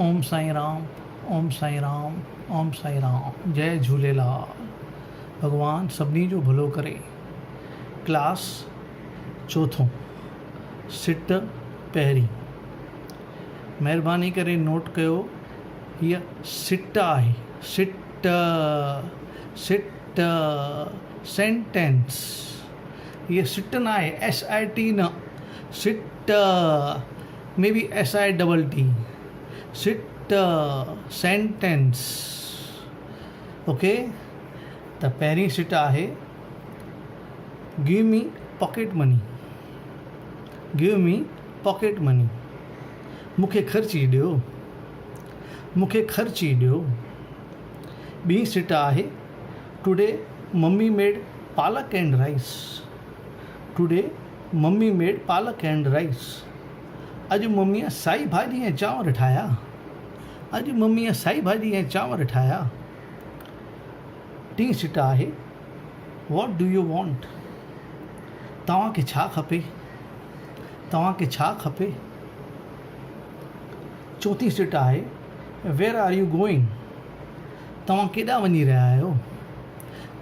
اوم سائين رام اوم سائين رام اوم سائين رام جئي جهوليلال ڀڳوان سڀني جو ڀلو ڪري ڪلاس چوٿون سٽ پهرين مهرباني ڪري نوٽ ڪيو هيء سٽ آهي سٽ سٽ سينٽينس هيء سٽ نه آهي ايس I ٽي نه سٽ may be S I double T sit sentence okay ته پهرين سٽ آهي give me pocket money give me pocket money مون کي خرچي ڏيو مون کي خرچي ڏيو ٻي سٽ آهي today mummy made palak and rice today mummy made palak and rice اڄ مميء سائي ڀاڄي ۽ چانور ٺاهيا. اڄ مميء سائي ڀاڄي ۽ چانور ٺاهيا. ٽين سٽ آهي What do you want? توهان کي ڇا کپي؟ توهان کي ڇا کپي؟ چوٿين سٽ آهي Where are you going? توهان ڪيڏانهن وڃي رهيا آهيو؟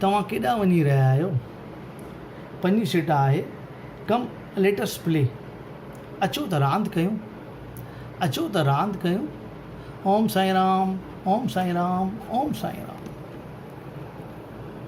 توهان ڪيڏانهن وڃي رهيا آهيو؟ پنجين سٽ آهي Come let us play اچو ته راند ڪيون اچو ته راند ڪيون اوم سائين رام اوم سائين رام اوم سائين رام.